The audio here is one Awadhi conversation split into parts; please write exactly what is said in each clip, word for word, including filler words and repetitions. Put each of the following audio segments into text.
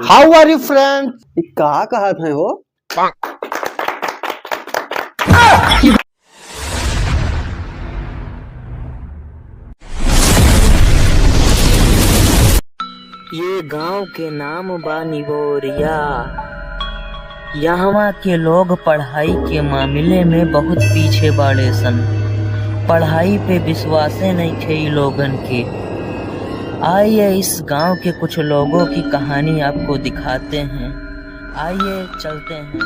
How are you, friend? ई का कहत हैं हो? ये गांव के नाम बा निबोरिया। यहवा के लोग पढ़ाई के मामले में बहुत पीछे बाड़े सन। पढ़ाई पे विश्वासे नइखे ई लोगन के। आइए, इस गांव के कुछ लोगों की कहानी आपको दिखाते हैं। आइए, चलते हैं।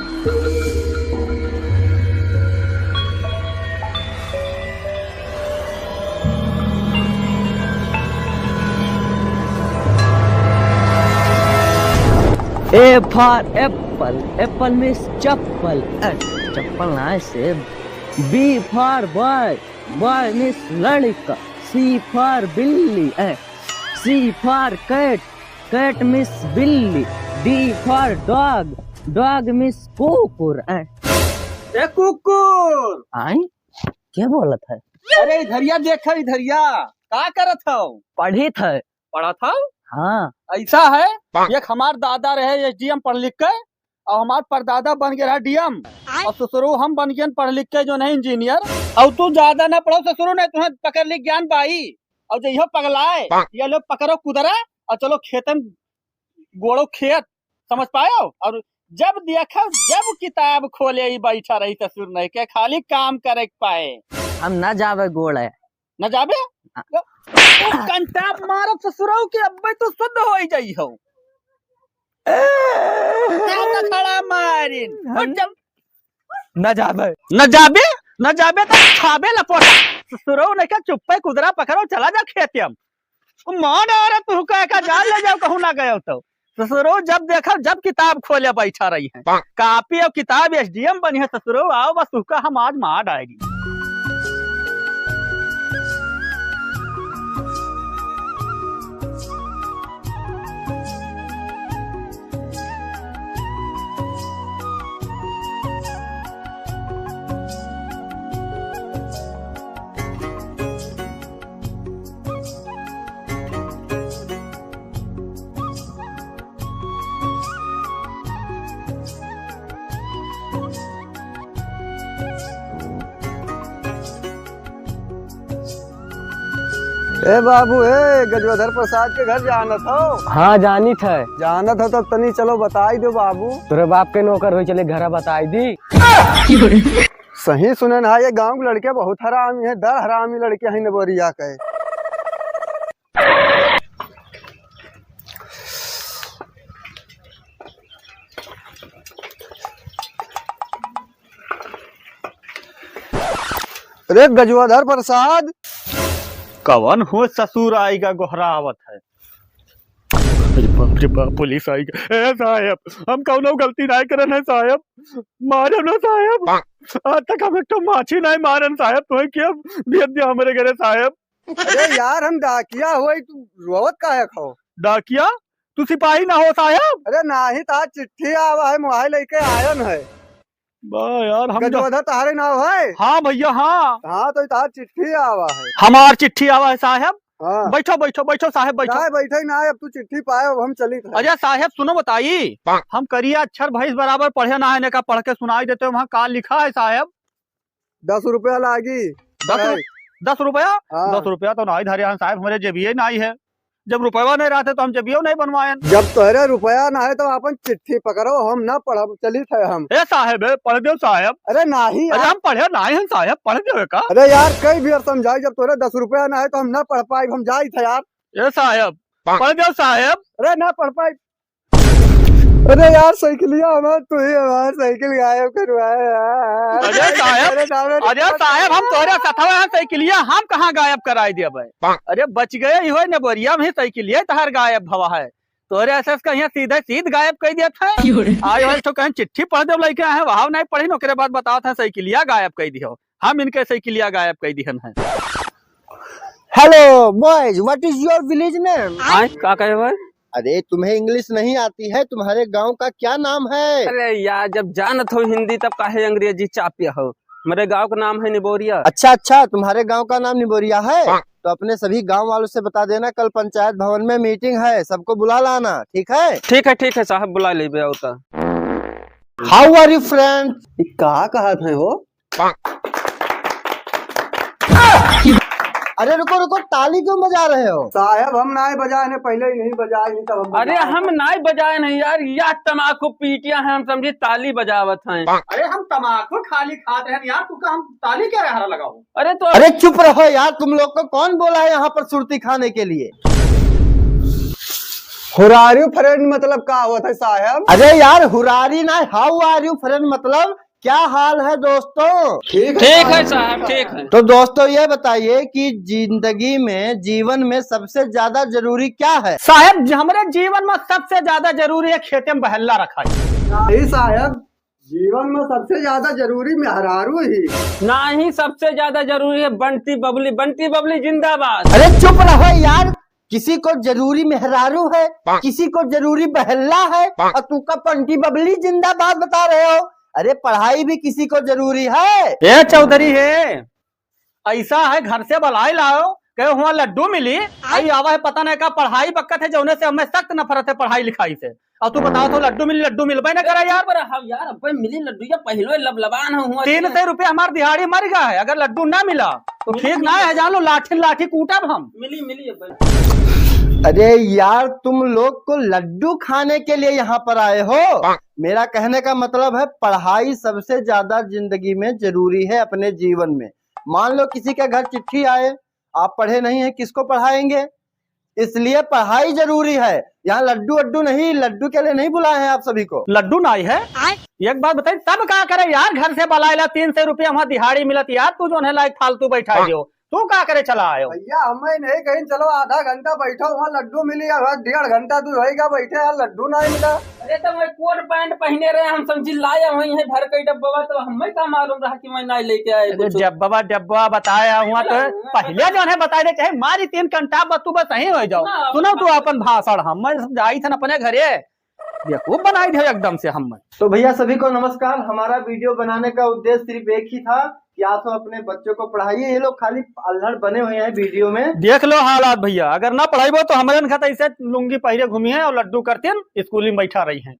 A for apple, apple means चप्पल। ए, चप्पल ना है, सेब। B for boy, boy means लड़का। C for बिल्ली, ए, C for cat, cat means बिल्ली। D for dog, dog means कुकुर, ए। ए कुकुर! आई? के बोलत है? अरे इधरिया देखा, इधरिया। का करत हौ? पढ़ित है। पढ़त हौ? हाँ। ऐसा है, एक हमार दादा रहे S D M पढ़ लिख के, और हमार परदादा बन गया रहा D M, और ससुरो हम बन गए पढ़ लिख के जो नहीं engineer। और तू ज्यादा ना पढ़ो ससुरो, नहीं तुम्हें पकड़ ली ज्ञान बाई, और जइहो पगलाए, ये लोग पकड़ो कुदरा और चलो खेतन गोड़ो खेत, समझ पायो? और जब देखो, जब किताब खोले ही बैठा रही ससुर नहीं के, खाली काम करे के पाए। हम ना जावे गोड़े। ना जाबे? हाँ। तू कंटाप मारत ससुरऊ के अब्बे तू शुद्ध हो ही जाई हो। क्या तो खड़ा मारिन? हम उठ जब ना जाबे। ना जाबे? ना जाबे तो खाबे लपोटा। ससुरऊ नहीं के चुप्पे कुदरा पकड़ो, चला जा खेतियम। मार डारा तू का, का जान ले जाओ, कहूँ ना गयो तो। ससुरो जब देखा, जब किताब खोले बैठा रही है। कापी और किताब, S D M बनी है ससुरो, आओ बस तुहका हम आज मार डाएगी। ए बाबू, ए गजोधर प्रसाद के घर जानत हो? हाँ, जानित है। जानत हो तब तनी चलो बताई दो बाबू। तोरे बाप के नौकर होई, चले घरा बताई दी। सही सुने ना, ये गांव के लड़के बहुत हरामी है, दर हरामी लड़के हैं निबोरिया के। अरे गजोधर प्रसाद। कवन हो ससुर आइगा गोहरावत है। अरे बाप रे बाप, पुलिस आइगा। ए साहेब, हम कौनो गलती नाय करन है साहेब, मारब ना साहेब। आज तक हम एक ठो माछी नाय मारन साहेब, तोहे के भेज दिया हमरे घरे साहेब। अरे यार, हम डाकिया होई, तू रोवत काहे खो? डाकिया? तू सिपाही ना हो साहेब? अरे नाही, तार चिट्ठी आवा है, मोबाइल लेके आयन है। बा यार, हम गजोधर तहारे नाव है? हाँ भैया, हाँ। हाँ, तो तार चिट्ठी आवा है। हमार चिट्ठी आवा है साहेब? हाँ। बैठो, बैठो, बैठो साहेब, बैठो। ना बैठे ना, अब तू चिट्ठी पाए, अब हम चली थे। अरे साहेब, सुनो बताई, हम करिया अक्षर भैंस बराबर पढ़े ना है, ने का पढ़ के सुनाई देते हो, वहाँ का लिखा है साहेब? दस रुपया लागी। दस रु-, पढ़ाई। दस रुपया? हाँ। दस रुपया तो नाई धरे हन साहेब, हमरे जेबिये नाई है। जब रुपया नहीं रहते तो हम जेबियो नहीं बनवाएन। जब तोहरे रुपया ना है तो अपन चिट्ठी पकड़ो, हम ना पढ़ब, चलित है हम। ए साहेब, ए, पढ़ देव साहेब। अरे नाही अरे यार। हम पढ़े नाही हन साहेब, पढ़ देवे का? अरे यार, कई बेर समझाई, जब तोहरे दस रुपया ना है तो हम ना पढ़ पाई, हम जाइत है यार। ए साहेब, पढ़ देव साहेब। अरे ना पढ़ पाई। अरे यार, साइकिलिया हमार, तू ही हमार साइकिल गायब करवाए यार। अरे साहेब, अरे साहेब, अरे साहेब, हम तोहरे सथवा हैं, साइकिलिया हम कहाँ गायब कराई देबे? अरे बच गए ही होए, निबोरिया में ही साइकिलिया तहार गायब भवा है। तोहरे ऐसे कहिया सीधे सीध गायब कर दिया था। क्यों रे? आए होए तो कहीं चिट्ठी पढ़ दे लइके आए हैं, वहाँ नहीं पढ़ी, ओकरे बाद बतावत है साइकिलिया गायब कर दियो। हम इनके साइकिलिया गायब कर दिहन है। Hello boys, what is your village name? आए, का कहे भाई? अरे, तुम्हें इंग्लिश नहीं आती है? तुम्हारे गांव का क्या नाम है? अरे यार, जब जानत हो हिंदी, तब काहे अंग्रेजी चापे हो? हमारे गांव का नाम है निबोरिया। अच्छा, अच्छा, तुम्हारे गांव का नाम निबोरिया है? तो अपने सभी गांव वालों से बता देना, कल पंचायत भवन में मीटिंग है, सबको बुला लाना, ठीक है? ठीक है, ठीक है साहब, बुला लेबे, आओ तो। How are you, friend? ई का कहत है हो? अरे रुको, रुको, ताली क्यों बजा रहे हो? साहब, हम नाय बजाए ने, पहले ही नहीं बजाए, नहीं तब हम अरे बजाए। हम नाय बजाए नहीं यार, या तमाकू पीटिया है, हम समझी ताली बजावत हैं। अरे हम तमाकू खाली खात हैं यार, तू का हम ताली क्या रहा लगाओ? अरे तो अरे चुप रहो यार, तुम लोग को कौन बोला है यहाँ पर सुरती खाने के लिए? Who are you, friend मतलब का होत है साहब? अरे यार, हुरारी ना, how are you, friend मतलब क्या हाल है दोस्तों? ठीक है ठीक है साहब। साहब, ठीक है। तो दोस्तों, ये बताइए कि जिंदगी में, जीवन में सबसे ज्यादा जरूरी क्या है? साहब, ज-, हमरे जीवन में सबसे ज्यादा जरूरी है खेते में बहल्ला रखाई। नहीं साहब, जीवन में सबसे ज्यादा जरूरी मेहरारू ही। नहीं, सबसे ज्यादा जरूरी है बंटी बबली। बंटी बबली जिंदाबाद। अरे चुप रहो यार, किसी को जरूरी मेहरारू है, किसी को जरूरी बहल्ला है, और तू का बंटी बबली जिंदाबाद बता रहे हो। अरे पढ़ाई भी किसी को जरूरी है। ए चौधरी है, ऐसा है, घर से बलाई लाओ, कहे हुआ लड्डू मिली, आई आवा है पता नहीं का पढ़ाई बक्कत है, जौने से हमें सख्त नफरत है पढ़ाई लिखाई से। और तू बताओ तो लड्डू मिली, लड्डू मिलबे न करे यार। पर हम यार, अब मिली लड्डू या पहलो लबलबान है हुआ तीन सौ रुपया हमार दिहाड़ी मर गया है, अगर लड्डू ना मिला तो ठीक ना है, जान लो लाठी लाठी कूटब हम। मिली, मिली अब। अरे यार, तुम लोग को लड्डू खाने के लिए यहाँ पर आए हो? मेरा कहने का मतलब है, पढ़ाई सबसे ज्यादा जिंदगी में जरूरी है अपने जीवन में। मान लो किसी के घर चिट्ठी आए, आप पढ़े नहीं हैं, किसको पढ़ाएंगे? इसलिए पढ़ाई जरूरी है। यहाँ लड्डू वड्डू नहीं, लड्डू के लिए नहीं बुलाए हैं आप सभी को। लड्डू नहीं है? आय। एक बात बताई, तब का करे यार, घर से बलाइला, तीन सौ रुपया वहाँ दिहाड़ी मिलत यार, तू जौन है लायक फालतू बैठा दियो, तू का करे चला आयो? भैया, हमें नहीं कहीं, चलो आधा घंटा बैठो, वहाँ लड्डू मिली, अब डेढ़ घंटा तू होएगा बैठे यार, लड्डू नहीं मिला। अरे तो मैं कोट पैंट पहने रहे, हम समझी लाया वहीं है भर के डब्बा, तो हमें का मालूम रहा कि मैं नहीं लेके आए अरे कुछ। डब्बा, डब्बा बताया हुआ तो अरे, पहले जौन है बताए दे, चाहे मारी तीन कंटा बस तू बस सही हो जाओ। हाँ, सुनो तू हाँ। अपन भाषण, हम मैं जाई थन अपने घरे, बेवकूफ बनाई दे एकदम से हम। तो भैया सभी को नमस्कार। हमारा वीडियो बनाने का उद्देश्य सिर्फ एक ही था कि आप सब अपने बच्चों को पढ़ाइए। ये लोग खाली अल्हड़ बने हुए हैं वीडियो में। देख लो हालात भैया, अगर ना पढ़ाइबो तो हमारे खत ऐसे लुंगी पहिरे घूमी है और लड्डू करतीन स्कूल में बैठा रही हैं।